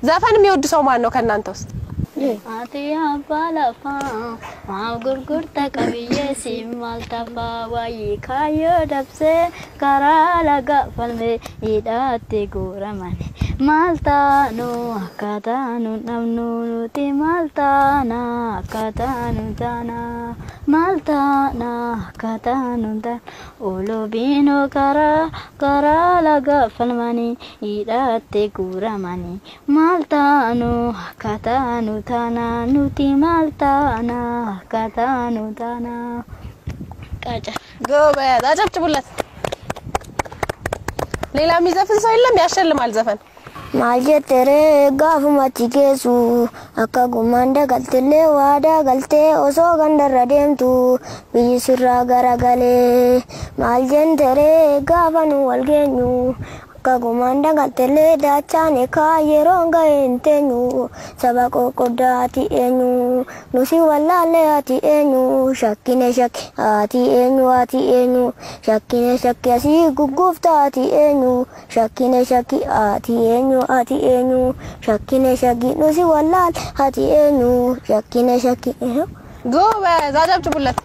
ዘፈን የሚወድ ሰው ማን ነው ከእናንተ ውስጥ? Ati abbaa lafaa maaf gurgurta qabiyyee siin maal tafaa waayee kaayyoo dabsee karaa laga falmee hidhaatti guuramani maal taanu akka taanu dhabnu nuti maal taana akka taanu taana maal taana akka taanu taana olobiinoo karaa karaa laga falmanii hidhaatti guuramani maal taanu akka taanu taana nuti maal taana akka taanu taana. ቃጫ ጎበዝ፣ አጨብጭቡለት። ሌላ የሚዘፍን ሰው የለም? ያሸልማል ዘፈን። Maal jetteree gaafumatti geessu akka gumaan dagaltillee waadaa galtee osoo gandarra deemtu biyyi sirraa garagalee. Maal jetteree gaafa nu wal geenyu akka gumaan dagaltillee daachaan ekaa yeroon ga'e hin teenyu saba qoqqoddaa ati eenyu nusi wallaallee ati eenyu shakkine shakki ati eenyu ati eenyu shakkine shakki asii gugguufta ati eenyu shakkine shakki ati eenyu ati eenyu shakkine shakki nusi wallaal ati eenyu shakkine shakki. ጎበዝ፣ አጨብጭቡለት።